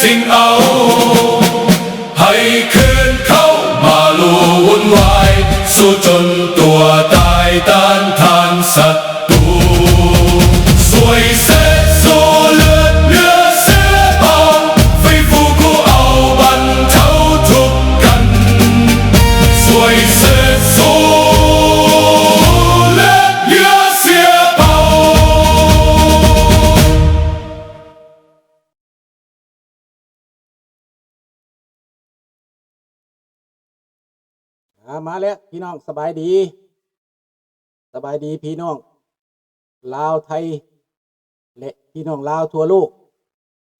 สิ่งเอา ให้คืนเข้ามาลู่วุ่นวาย สู้จนตัวตายต้านทานศัตรู สวยเสดสูเลือดเหลือเสียเปล่า ไฟฟูคู่เอาบรรเทาทุกข์กัน สวยเสดสูเลือดเหลือเสียเปล่า ອ່າ ມາແລ້ວພີ່ນ້ອງ ສະບາຍດີ ສະບາຍດີພີ່ນ້ອງລາວໄທ ແລະ ພີ່ນ້ອງລາວທົ່ວໂລກ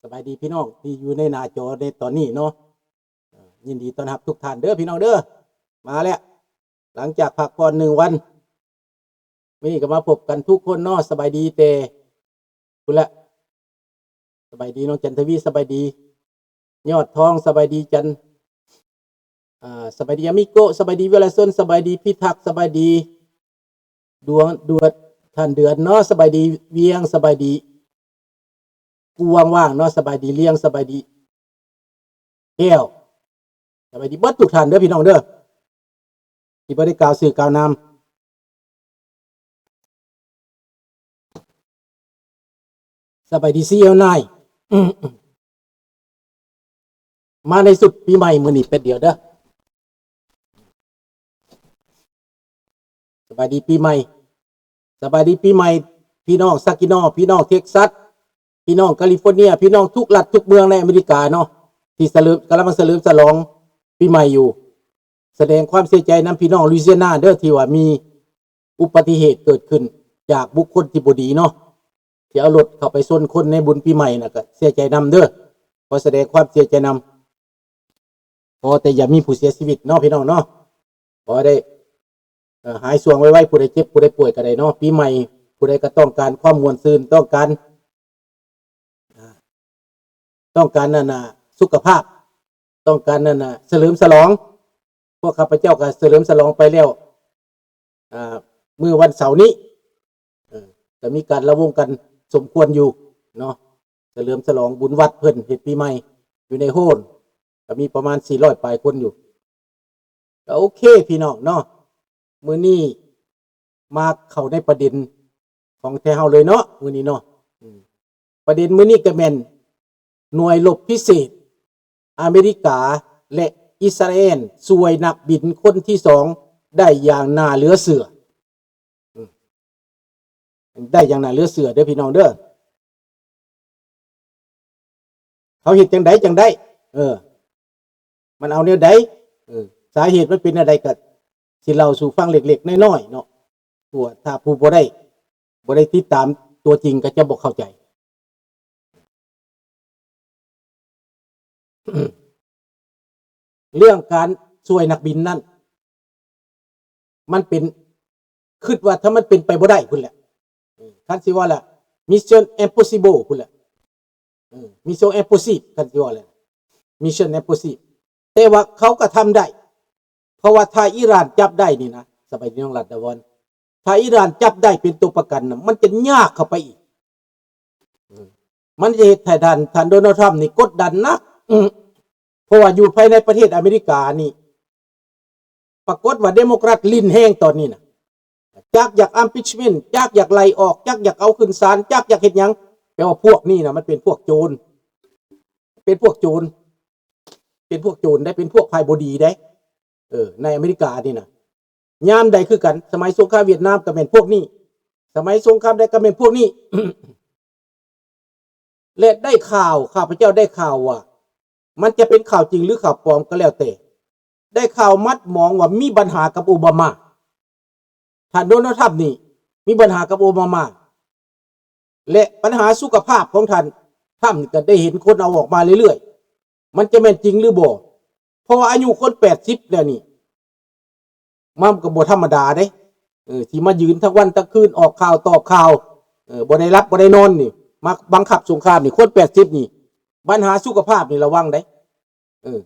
ສະບາຍດີພີ່ນ້ອງທີ່ຢູ່ໃນໜ້າຈໍໃນຕອນນີ້ເນາະ ເອີ ຍິນດີຕ້ອນຮັບທຸກທ່ານເດີພີ່ນ້ອງເດີ ມາແລ້ວ ຫຼັງຈາກພັກຜ່ອນໜຶ່ງວັນ ມື້ນີ້ກໍມາພົບກັນທຸກຄົນເນາະ ສະບາຍດີແຕ່ພຸ້ນແຫຼະ ສະບາຍດີນ້ອງຈັນທະວີ ສະບາຍດີຍອດທອງ ສະບາຍດີຈັນ ອ່າ ສະບາຍດີອາມິໂກ ສະບາຍດີວິລະຊົນ ສະບາຍດີພິທັກ ສະບາຍດີດວງ ດວງ ທ່ານເດືອນເນາະ ສະບາຍດີວຽງ ສະບາຍດີ ຜູ້ວ່າງໆເນາະ ສະບາຍດີລ້ຽງ ສະບາຍດີແກ້ວ ສະບາຍດີເບິດທຸກທ່ານເດີພີ່ນ້ອງເດີ ທີ່ບໍ່ໄດ້ກ່າວຊື່ກ່າວນາມ ສະບາຍດີຊີເອວນາຍ ມາໃນຊຸດປີໃໝ່ມື້ນີ້ແປັດດຽວເດີ ສະບາຍດີປີໃໝ່ ສະບາຍດີປີໃໝ່ ພີ່ນ້ອງຊາກິນໍ ພີ່ນ້ອງເທັກຊັດ ພີ່ນ້ອງກາລິຟໍເນຍ ພີ່ນ້ອງທຸກລັດທຸກເມືອງໃນອາເມລິກາເນາະ ທີ່ສະເຫຼີມ ກຳລັງສະເຫຼີມສະຫຼອງປີໃໝ່ຢູ່ ສະແດງຄວາມເສຍໃຈນຳພີ່ນ້ອງລຸຍຊີແອນາເດີ ທີ່ວ່າມີອຸບັດຕິເຫດເກີດຂຶ້ນຈາກບຸກຄົນທີ່ບໍ່ດີເນາະ ທີ່ເອົາລົດເຂົ້າໄປຊົນຄົນໃນບຸນປີໃໝ່ນະ ກໍເສຍໃຈນຳເດີ ຂໍສະແດງຄວາມເສຍໃຈນຳ. ຂໍແຕ່ຢ່າມີຜູ້ເສຍຊີວິດເນາະພີ່ນ້ອງເນາະ ຂໍໃຫ້ໄດ້ ເອີ ຫາຍຊ່ວງໄວໆ ຜູ້ໃດເຈັບຜູ້ໃດປ່ວຍກໍໄດ້ເນາະ ປີໃໝ່ຜູ້ໃດກໍຕ້ອງການຄວາມມ່ວນຊື່ນ ຕ້ອງການ ອ່າ ຕ້ອງການນັ້ນນະ ສຸຂະພາບ ຕ້ອງການນັ້ນນະ ສະເຫຼີມສະຫຼອງ ພວກຂ້າພະເຈົ້າກໍສະເຫຼີມສະຫຼອງໄປແລ້ວ ອ່າ ມື້ວັນເສົານີ້ ເອີ ກໍມີການລະວົງກັນສົມຄວນຢູ່ເນາະ ສະເຫຼີມສະຫຼອງບຸນວັດເພິ່ນເຮັດປີໃໝ່ຢູ່ໃນໂຮນ ກໍມີປະມານສີ່ຮ້ອຍປາຍຄົນຢູ່ ກໍໂອເຄພີ່ນ້ອງເນາະ ມື້ນີ້ມາເຂົ້າໃນປະເດັນຂອງແທ້ເຮົາເລີຍເນາະ ມື້ນີ້ເນາະ ອືມ ປະເດັນມື້ນີ້ກໍແມ່ນ ໜ່ວຍລົບພິເສດອາເມລິກາ ແລະ ອິດສະຣາແອນ ຊ່ວຍນັກບິນຄົນທີສອງໄດ້ຢ່າງໜ້າເຫຼືອເຊື່ອ ອືມ ໄດ້ຢ່າງໜ້າເຫຼືອເຊື່ອເດີພີ່ນ້ອງເດີ ເຂົາເຮັດຈັ່ງໃດຈັ່ງໄດ້ ເອີ ມັນເອົາແນວໃດ ເອີ ສາເຫດມັນເປັນແນວໃດ ກໍຊິເລົ່າສູ່ຟັງເລັກໆນ້ອຍໆເນາະ ເພາະວ່າຖ້າຜູ້ບໍ່ໄດ້ ບໍ່ໄດ້ຕິດຕາມຕົວຈິງກໍຈະບໍ່ເຂົ້າໃຈ ເລື່ອງການຊ່ວຍນັກບິນນັ້ນ ມັນເປັນ ຄິດວ່າຖ້າມັນເປັນໄປບໍ່ໄດ້ພຸ້ນແຫຼະ ເອີ ຄັນຊິວ່າລະ Mission Impossible ພຸ້ນແຫຼະ ເອີ Mission Impossible ຄັນຊິວ່າແຫຼະ Mission Impossible ແຕ່ວ່າເຂົາກໍທຳໄດ້ ເພາະວ່າຖ້າອີຣານຈັບໄດ້ນີ້ນະ ສະບາຍດີນ້ອງລັດດາວອນ ຖ້າອີຣານຈັບໄດ້ເປັນຕົວປະກັນນະ ມັນຈະຍາກເຂົ້າໄປອີກ ເອີ ມັນຈະເຮັດໃຫ້ທ່ານ ທ່ານໂດນັລ ທຣຳນີ້ກົດດັນໜັກ ເພາະວ່າຢູ່ພາຍໃນປະເທດອາເມລິການີ້ ປາກົດວ່າເດໂມແຄຣັດຫຼິ້ນແຮງຕອນນີ້ນະ ຈັກຢາກ impeachment ຈັກຢາກໄລ່ອອກ ຈັກຢາກເອົາຂຶ້ນສານ ຈັກຢາກເຮັດຫຍັງ ແປວ່າພວກນີ້ນະ ມັນເປັນພວກໂຈນ ເປັນພວກໂຈນ ເປັນພວກໂຈນໄດ໋ ເປັນພວກຝ່າຍບໍ່ດີໄດ໋ ເອີ ໃນອາເມລິການີ້ນະ ຍາມໃດຄືກັນ ສະໄໝສົງຄາມຫວຽດນາມກໍແມ່ນພວກນີ້ ສະໄໝສົງຄາມໃດກໍແມ່ນພວກນີ້ ແລະ ໄດ້ຂ່າວ ຂ້າພະເຈົ້າໄດ້ຂ່າວວ່າ ມັນຈະເປັນຂ່າວຈິງ ຫຼື ຂ່າວປອມກໍແລ້ວແຕ່ ໄດ້ຂ່າວມັດໝອງວ່າມີບັນຫາກັບໂອບາມາ ທ່ານໂດນັລ ທຣຳນີ້ມີບັນຫາກັບໂອບາມາ ແລະ ບັນຫາສຸຂະພາບຂອງທ່ານ ທຣຳນີ້ກໍໄດ້ເຫັນຄົນເອົາອອກມາເລື້ອຍໆ ມັນຈະແມ່ນຈິງ ຫຼື ບໍ່ ເພາະວ່າອາຍຸຄົນແປດສິບແລ້ວນີ້ ມັນກໍບໍ່ທຳມະດາເດ້ ເອີ ທີ່ມາຢືນທັງວັນທັງຄືນ ອອກຂ່າວຕອບຂ່າວ ເອີ ບໍ່ໄດ້ຫຼັບບໍ່ໄດ້ນອນນີ້ ມາບັງຄັບສົງຄາມນີ້ ຄົນແປດສິບນີ້ ບັນຫາສຸຂະພາບນີ້ລະວັງເດ້ ເອີ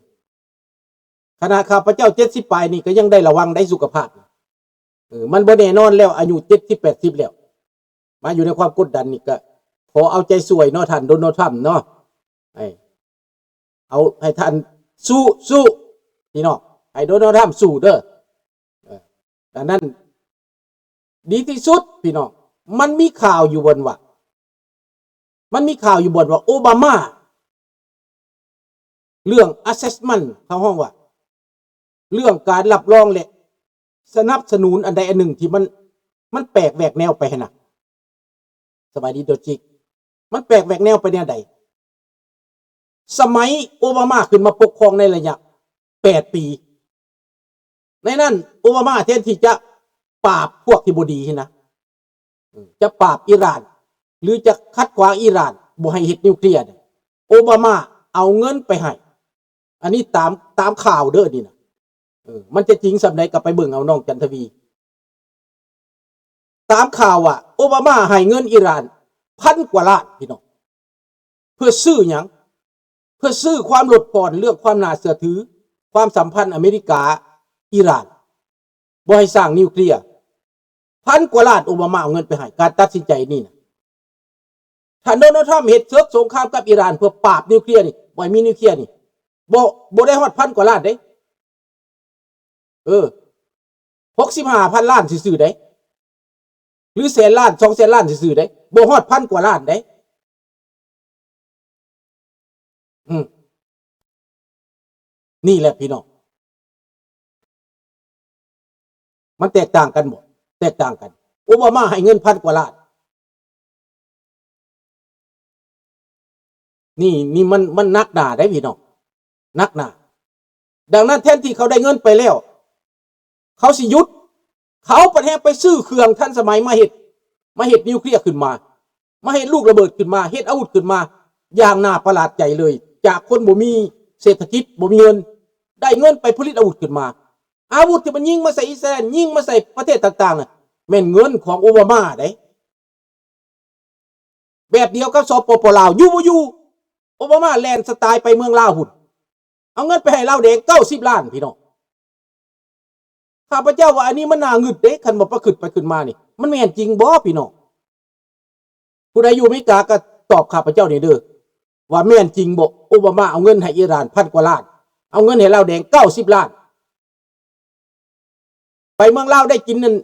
ຂະໜາດຂ້າພະເຈົ້າເຈັດສິບປາຍນີ້ ກໍຍັງໄດ້ລະວັງໄດ້ສຸຂະພາບ ເອີ ມັນບໍ່ແນ່ນອນແລ້ວ ອາຍຸເຈັດສິບ ແປດສິບແລ້ວ ມາຢູ່ໃນຄວາມກົດດັນນີ້ ກໍຂໍເອົາໃຈຊ່ວຍເນາະ ທ່ານໂດນັລ ທຣຳເນາະ ໃຫ້ ເອົາໃຫ້ທ່ານສູ້ ສູ້ ພີ່ນ້ອງ ໃຫ້ໂດນັລທຳສູ້ເດີ. ເອີ ອັນນັ້ນດີທີ່ສຸດພີ່ນ້ອງ. ມັນມີຂ່າວຢູ່ບ່ອນວ່າ ມັນມີຂ່າວຢູ່ບ່ອນວ່າໂອບາມາ ເລື່ອງ assessment ເຂົາຮ້ອງວ່າ ເລື່ອງການຮັບຮອງ ແລະ ສະໜັບສະໜູນອັນໃດອັນໜຶ່ງທີ່ມັນ ມັນແປກແຫວກແນວໄປຫັ້ນນະ. ສະບາຍດີໂດຈິກ. ມັນແປກແຫວກແນວໄປແນວໃດ? ສະໄໝໂອບາມາຂຶ້ນມາປົກຄອງໃນໄລຍະແປດປີ ໃນນັ້ນໂອບາມາແທນທີ່ຈະປາບພວກທີ່ບໍ່ດີຫັ້ນນະ ຈະປາບອີຣານ ຫຼື ຈະຂັດຂວາງອີຣານບໍ່ໃຫ້ເຮັດນິວເຄລຍ ໂອບາມາເອົາເງິນໄປໃຫ້. ອັນນີ້ຕາມ ຕາມຂ່າວເດີນີ້ນະ. ເອີ ມັນຈະຈິງສ່ຳໃດກໍໄປເບິ່ງເອົາ ນ້ອງຈັນທະວີ. ຕາມຂ່າວວ່າໂອບາມາໃຫ້ເງິນອີຣານພັນກວ່າລ້ານ ພີ່ນ້ອງ. ເພື່ອຊື້ຫຍັງ? ເພື່ອຊື້ຄວາມລົດຜ່ອນເລື່ອງຄວາມໜ້າເຊື່ອຖື ຄວາມສຳພັນອາເມລິກາ-ອີຣານ ບໍ່ໃຫ້ສ້າງນິວເຄລຍ. ພັນກວ່າລ້ານໂອບາມາເອົາເງິນໄປໃຫ້ ການຕັດສິນໃຈນີ້ນະ. ທ່ານໂດນັລທຣຳເຮັດເສິກສົງຄາມກັບອີຣານເພື່ອປາບນິວເຄລຍນີ້ ບໍ່ໃຫ້ມີນິວເຄລຍນີ້ ບໍ່ ບໍ່ໄດ້ຮອດພັນກວ່າລ້ານເດ້. ເອີ ຫົກສິບຫ້າພັນລ້ານຊື່ໆເດ້ ຫຼື ແສນລ້ານ ສອງແສນລ້ານຊື່ໆເດ້ ບໍ່ຮອດພັນກວ່າລ້ານເດ້. ອືມ ນີ້ແຫຼະພີ່ນ້ອງ ມັນແຕກຕ່າງກັນບໍ່? ແຕກຕ່າງກັນ. ໂອບາມາໃຫ້ເງິນພັນກວ່າລ້ານ ນີ້ ນີ້ມັນ ມັນໜັກໜາເດ້ພີ່ນ້ອງ ໜັກໜາ. ດັ່ງນັ້ນແທນທີ່ເຂົາໄດ້ເງິນໄປແລ້ວ ເຂົາຊິຢຸດ ເຂົາພັດແຮ່ງໄປຊື້ເຄື່ອງທັນສະໄໝມາເຮັດ ມາເຮັດນິວເຄລຍຂຶ້ນມາ ມາເຮັດລູກລະເບີດຂຶ້ນມາ ເຮັດອາວຸດຂຶ້ນມາ ຢ່າງໜ້າປະຫຼາດໃຈເລີຍ. ຈາກຄົນບໍ່ມີເສດຖະກິດ ບໍ່ມີເງິນ ໄດ້ເງິນໄປຜະລິດອາວຸດຂຶ້ນມາ. ອາວຸດທີ່ມັນຍິງມາໃສ່ອິດສະຣາແອນ ຍິງມາໃສ່ປະເທດຕ່າງໆນະ ແມ່ນເງິນຂອງໂອບາມາເດ້. ແບບດຽວກັບ ສປປ ລາວ ຢູ່ບໍ່ຢູ່ ໂອບາມາແລ່ນສະຕາຍໄປເມືອງລາວພຸ້ນ ເອົາເງິນໄປໃຫ້ລາວແດງເກົ້າສິບລ້ານ ພີ່ນ້ອງ. ຂ້າພະເຈົ້າວ່າອັນນີ້ມັນໜ້າງຶດເດ້ ຄັນວ່າປະຄຶດໄປຄຶດມານີ້ ມັນແມ່ນຈິງບໍ່ ພີ່ນ້ອງ? ຜູ້ໃດຢູ່ອາເມລິກາກໍຕອບຂ້າພະເຈົ້າແດ່ເດີ ວ່າແມ່ນຈິງບໍ່? ໂອບາມາເອົາເງິນໃຫ້ອີຣານພັນກວ່າລ້ານ ເອົາເງິນໃຫ້ລາວແດງເກົ້າສິບລ້ານ. ໄປເມືອງລາວໄດ້ກິນນັ້ນ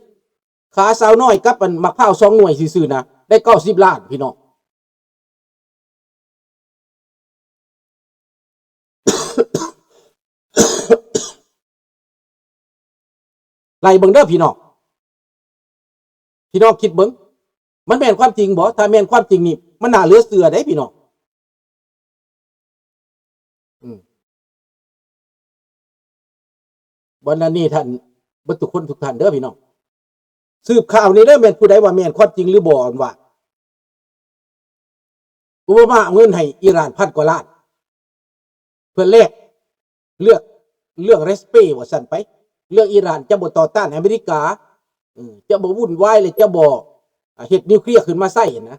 ຂາສາວນ້ອຍກັບອັນໝາກພ້າວສອງໜ່ວຍຊື່ໆນະ ໄດ້ເກົ້າສິບລ້ານ ພີ່ນ້ອງ. ໄລ່ເບິ່ງເດີພີ່ນ້ອງ ພີ່ນ້ອງຄິດເບິ່ງ ມັນແມ່ນຄວາມຈິງບໍ່? ຖ້າແມ່ນຄວາມຈິງນີ້ ມັນໜ້າເຫຼືອເຊື່ອເດ້ພີ່ນ້ອງ. ອືມ ບັດນີ້ທ່ານ ເບິດທຸກຄົນທຸກທ່ານເດີພີ່ນ້ອງ ສືບຂ່າວນີ້ເດີ ແມ່ນຜູ້ໃດວ່າແມ່ນຄວາມຈິງຫຼືບໍ່ ອັນວ່າໂອບາມາເອົາເງິນໃຫ້ອີຣານພັນກວ່າລ້ານ ເພື່ອແລກເລືອກ ເລື່ອງ respect ວ່າຊັ້ນໄປ ເລື່ອງອີຣານຈະບໍ່ຕໍ່ຕ້ານອາເມລິກາ ເອີ ຈະບໍ່ວຸ່ນວາຍ ແລະ ຈະບໍ່ ອາ ເຮັດນິວເຄລຍຂຶ້ນມາໃຊ້ຫັ້ນນະ.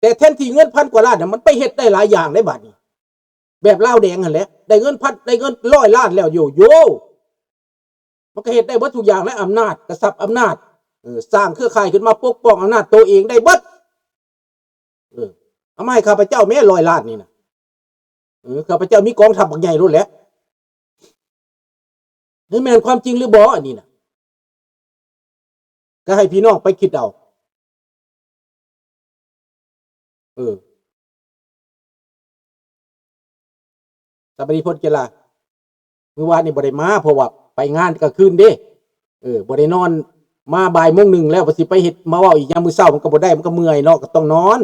ແຕ່ແທນທີ່ເງິນພັນກວ່າລ້ານນະ ມັນໄປເຮັດໄດ້ຫຼາຍຢ່າງໃນບາດນີ້ ແບບລາວແດງຫັ້ນແຫຼະ ໄດ້ເງິນພັນ ໄດ້ເງິນຮ້ອຍລ້ານແລ້ວ ໂຢໂຢ ມັນກໍເຮັດໄດ້ເບິດທຸກຢ່າງແຫຼະ ອຳນາດ ກະຊັບອຳນາດ ເອີ ສ້າງເຄືອຂ່າຍຂຶ້ນມາປົກປ້ອງອຳນາດໂຕເອງໄດ້ເບິດ. ເອີ ເອົາມາໃຫ້ຂ້າພະເຈົ້າແມ້ ຮ້ອຍລ້ານນີ້ນະ ເອີ ຂ້າພະເຈົ້າມີກອງທັບບັກໃຫຍ່ໂລດແຫຼະ. ນີ້ແມ່ນຄວາມຈິງຫຼືບໍ່ອັນນີ້ນະ? ກໍໃຫ້ພີ່ນ້ອງໄປຄິດເອົາ. ເອີ ສະບາຍດີພົນກິລາ ມື້ວານນີ້ບໍ່ໄດ້ມາ ເພາະວ່າໄປງານກາງຄືນເດ້ ເອີ ບໍ່ໄດ້ນອນ ມາບ່າຍໂມງໜຶ່ງແລ້ວ ວ່າຊິໄປເຮັດ ມາເວົ້າອີກຍາມມື້ເຊົ້າ ມັນກໍບໍ່ໄດ້ ມັນກໍເມື່ອຍເນາະ ກໍຕ້ອງນອນ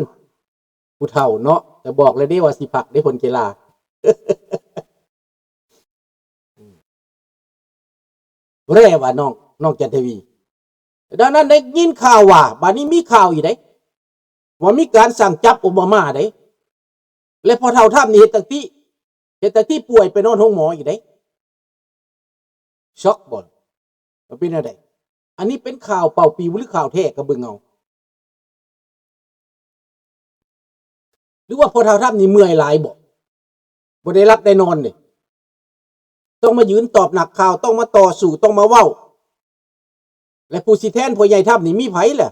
ຜູ້ເຖົ້າເນາະ ແຕ່ບອກແລ້ວເດ້ວ່າຊິພັກເດ້ພົນກິລາ. ແລວ່ານ້ອງ ນ້ອງຈັນທະວີ. ດັ່ງນັ້ນໄດ້ຍິນຂ່າວວ່າ ບາດນີ້ມີຂ່າວອີກເດ້ ວ່າມີການສັ່ງຈັບໂອບາມາເດ້ ແລະ ພໍ່ເຖົ້າທຳນີ້ເຮັດສະຕິ ເຮັດສະຕິປ່ວຍໄປນອນໂຮງໝໍອີກເດ້. ຊັອກບໍ່? ມັນເປັນແນວໃດ? ອັນນີ້ເປັນຂ່າວເປົ່າປິວ ຫຼື ຂ່າວແທ້ ກໍເບິ່ງເອົາ. ຫຼືວ່າພໍ່ເຖົ້າທຳນີ້ເມື່ອຍຫຼາຍບໍ? ບໍ່ໄດ້ຫຼັບໄດ້ນອນເດ້ ຕ້ອງມາຢືນຕອບນັກຂ່າວ ຕ້ອງມາຕໍ່ສູ້ ຕ້ອງມາເວົ້າ ແລະ ຜູ້ຊິແທນພໍ່ໃຫຍ່ທຳນີ້ມີໃຜລະ?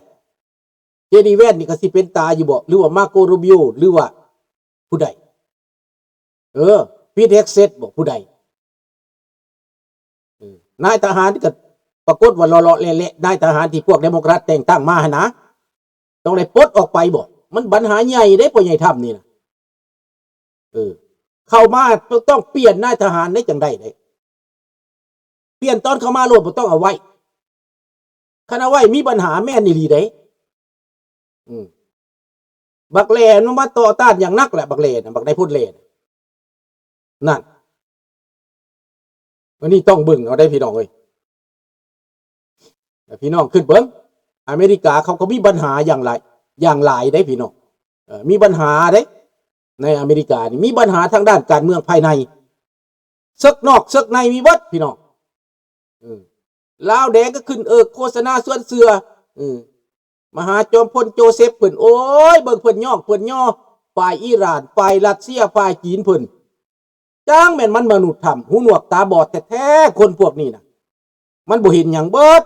ເຈດີແວນນີ້ກໍຊິເປັນຕາຢູ່ບໍ? ຫຼືວ່າມາໂກໂຣບິໂອ ຫຼືວ່າຜູ້ໃດ? ເອີ ຜິດເຮັກເຊັດບໍ ຜູ້ໃດ? ເອີ ນາຍທະຫານກໍປາກົດວ່າເລາະໆແຫຼະໆ ນາຍທະຫານທີ່ພວກເດໂມແຄຣດແຕ່ງຕັ້ງມາຫັ້ນນະ ຕ້ອງໄດ້ປົດອອກໄປບໍ? ມັນບັນຫາໃຫຍ່ເດ້ ພໍ່ໃຫຍ່ທຳນີ້ນະ. ເອີ ເຂົ້າມາຕ້ອງປ່ຽນນາຍທະຫານໄດ້ ຈັ່ງໄດ້ເດ້. ປ່ຽນຕອນເຂົ້າມາໂລດ ບໍ່ຕ້ອງເອົາໄວ້. ຄັນເອົາໄວ້ມີບັນຫາແມ່ນອີ່ຫຼີເດ້. ອືມ ບັກແຫຼມັນມາຕໍ່ຕ້ານຢ່າງໜັກແຫຼະ ບັກແຫຼນະ ບັກນາຍພົນແຫຼນະ ນັ້ນ. ອັນນີ້ຕ້ອງເບິ່ງເອົາເດ້ພີ່ນ້ອງເອີຍ. ແລ້ວພີ່ນ້ອງຄິດເບິ່ງ ອາເມລິກາເຂົາກໍມີບັນຫາຢ່າງຫຼາຍ ຢ່າງຫຼາຍເດ້ພີ່ນ້ອງ. ເອີ ມີບັນຫາເດ້ ໃນອາເມລິການີ້ ມີບັນຫາທາງດ້ານການເມືອງພາຍໃນ ເສິກນອກເສິກໃນມີເບິດພີ່ນ້ອງ. ເອີ ລາວແດງກໍຂຶ້ນເອິກໂຄສະນາຊວນເຊື່ອ ເອີ ມະຫາຈອມພົນໂຈເຊັບເພິ່ນ ໂອ້ຍ ເບິ່ງເພິ່ນຍ້ອງເພິ່ນຍໍ ຝ່າຍອີຣານ ຝ່າຍຣັດເຊຍ ຝ່າຍຈີນເພິ່ນ. ຈັ່ງແມ່ນມັນມະນຸດທຳ ຫູໜວກຕາບອດແທ້ໆ ຄົນພວກນີ້ນະ ມັນບໍ່ເຫັນຫຍັງເບິດ.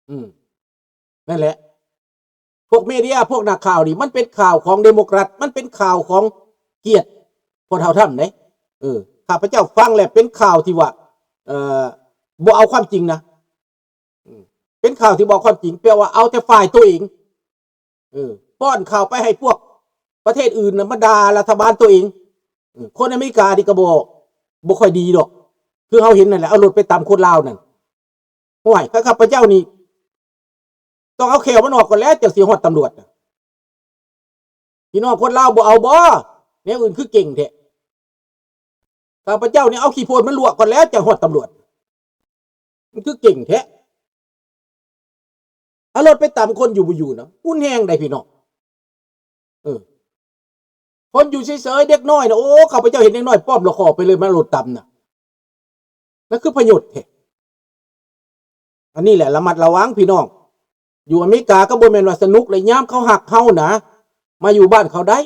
ອືມ ນັ້ນແຫຼະ ພວກເມເດຍ ພວກນັກຂ່າວນີ້ ມັນເປັນຂ່າວຂອງເດໂມແຄຣດ ມັນເປັນຂ່າວຂອງກຽດພວກເຮົາທຳເດ້. ເອີ ຂ້າພະເຈົ້າຟັງແລ້ວເປັນຂ່າວທີ່ວ່າ ເອີ ບໍ່ເອົາຄວາມຈິງນະ. ອືມ ເປັນຂ່າວທີ່ບໍ່ເອົາຄວາມຈິງ ແປວ່າເອົາແຕ່ຝ່າຍຕົວເອງ. ເອີ ປ້ອນຂ່າວໄປໃຫ້ພວກປະເທດອື່ນນະ ມາດ່າລັດຖະບານຕົວເອງ. ເອີ ຄົນອາເມລິການີ້ກໍບໍ່ ບໍ່ຄ່ອຍດີດອກ ຄືເຮົາເຫັນນັ້ນແຫຼະ ເອົາລົດໄປຕຳຄົນລາວນັ້ນ. ໂອ້ຍ ຂ້າ ຂ້າພະເຈົ້ານີ້ ຕ້ອງເອົາແຂ້ວມັນອອກກ່ອນແລ້ວ ຈັ່ງຊິຮອດຕຳຫຼວດນະ. ພີ່ນ້ອງຄົນລາວບໍ່ເອົາບໍ? ແນວອື່ນຄືເກັ່ງແທ້. ຂ້າພະເຈົ້ານີ້ເອົາຂີ້ໂພນມັນລວກກ່ອນແລ້ວ ຈັ່ງຮອດຕຳຫຼວດ. ມັນຄືເກັ່ງແທ້. ເອົາລົດໄປຕຳຄົນຢູ່ບໍ່ຢູ່ນະ ຮຸນແຮງໃດ໋ພີ່ນ້ອງ. ເອີ ຄົນຢູ່ເສີຍໆ ເດັກນ້ອຍນະ ໂອ້ ຂ້າພະເຈົ້າເຫັນເດັກນ້ອຍປ້ອມລະຄໍໄປເລີຍ ມາລົດຕຳນະ. ນັ້ນຄືພະຍົດແທ້. ອັນນີ້ແຫຼະ ລະມັດລະວັງພີ່ນ້ອງ. ຢູ່ອາເມລິກາກໍບໍ່ແມ່ນວ່າສະໜຸກເລີຍ ຍາມເຂົາຮັກເຮົານະ ມາຢູ່ບ້ານເຂົາໄດ້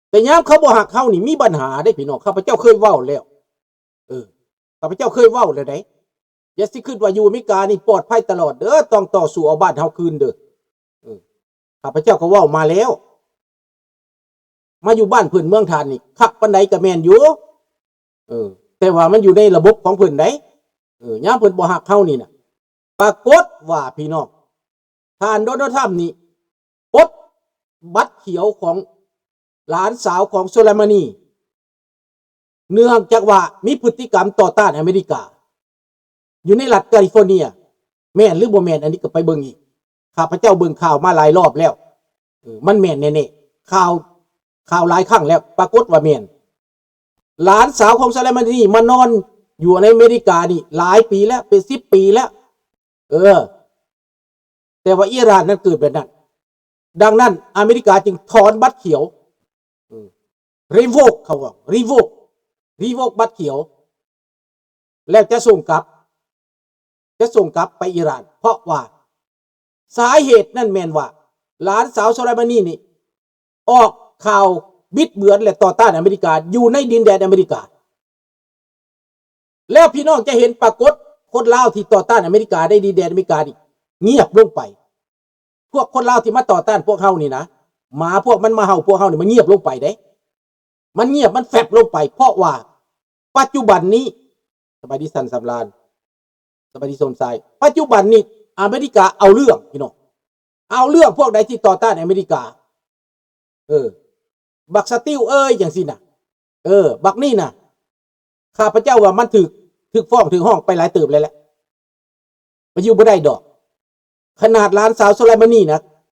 ແຕ່ຍາມເຂົາບໍ່ຮັກເຮົານີ້ມີບັນຫາເດ້ພີ່ນ້ອງ. ຂ້າພະເຈົ້າເຄີຍເວົ້າແລ້ວ. ເອີ ຂ້າພະເຈົ້າເຄີຍເວົ້າແລ້ວໃດ໋. ຢ່າຊິຄິດວ່າຢູ່ອາເມລິການີ້ປອດໄພຕະຫຼອດເດີ ຕ້ອງຕໍ່ສູ້ເອົາບ້ານເຮົາຄືນເດີ. ເອີ ຂ້າພະເຈົ້າກໍເວົ້າມາແລ້ວ. ມາຢູ່ບ້ານເພິ່ນເມືອງທ່ານນີ້ຄັກປານໃດກໍແມ່ນຢູ່ ເອີ ແຕ່ວ່າມັນຢູ່ໃນລະບົບຂອງເພິ່ນໃດ໋. ເອີ ຍາມເພິ່ນບໍ່ຮັກເຮົານີ້ນະ ປາກົດວ່າພີ່ນ້ອງ ທ່ານໂດນັລ ທຣຳນີ້ປົດບັດຂຽວຂອງຫຼານສາວຂອງໂຊໄລມານີ ເນື່ອງຈາກວ່າມີພຶດຕິກຳຕໍ່ຕ້ານອາເມລິກາ ຢູ່ໃນລັດກາລິຟໍເນຍ. ແມ່ນຫຼືບໍ່ແມ່ນ ອັນນີ້ກໍໄປເບິ່ງອີກ. ຂ້າພະເຈົ້າເບິ່ງຂ່າວມາຫຼາຍລອບແລ້ວ ເອີ ມັນແມ່ນແນ່ໆ. ຂ່າວ ຂ່າວຫຼາຍຄັ້ງແລ້ວ ປາກົດວ່າແມ່ນ. ຫຼານສາວຂອງໂຊໄລມານີມານອນຢູ່ໃນອາເມລິການີ້ຫຼາຍປີແລ້ວ ເປັນສິບປີແລ້ວ. ເອີ ແຕ່ວ່າອີຣານນັ້ນເກີດແບບນັ້ນ. ດັ່ງນັ້ນອາເມລິກາຈຶ່ງຖອນບັດຂຽວ ເອີ revoke ເຂົາເວົ້າ revoke revoke ບັດຂຽວ ແລ້ວຈະສົ່ງກັບ ຈະສົ່ງກັບໄປອີຣານ ເພາະວ່າສາເຫດນັ້ນແມ່ນວ່າ ຫຼານສາວໂຊໄລມານີນີ້ອອກຂ່າວບິດເບືອນ ແລະ ຕໍ່ຕ້ານອາເມລິກາຢູ່ໃນດິນແດນອາເມລິກາ. ແລ້ວພີ່ນ້ອງຈະເຫັນປາກົດຄົນລາວທີ່ຕໍ່ຕ້ານອາເມລິກາໃນດິນແດນອາເມລິການີ້ງຽບລົງໄປ. ພວກຄົນລາວທີ່ມາຕໍ່ຕ້ານພວກເຮົານີ້ນະ ໝາພວກມັນມາເຫົ່າພວກເຮົານີ້ ມັນງຽບລົງໄປເດ້. ມັນງຽບ ມັນແຟບລົງໄປ ເພາະວ່າປັດຈຸບັນນີ້ ສະບາຍດີ ສັນສຳລານ ສະບາຍດີ ສົມຊາຍ ປັດຈຸບັນນີ້ອາເມລິກາເອົາເລື່ອງພີ່ນ້ອງ ເອົາເລື່ອງພວກໃດທີ່ຕໍ່ຕ້ານອາເມລິກາ. ເອີ ບັກສະຕິວເອີຍ ຈັ່ງຊີ້ນະ ເອີ ບັກນີ້ນະ ຂ້າພະເຈົ້າວ່າມັນຖືກ ຖືກຟ້ອງ ຖືກຮ້ອງໄປຫຼາຍເຕີບແລ້ວແຫຼະ ມັນຢູ່ບໍ່ໄດ້ດອກ. ຂະໜາດຫຼານສາວໂຊໄລມານີນະ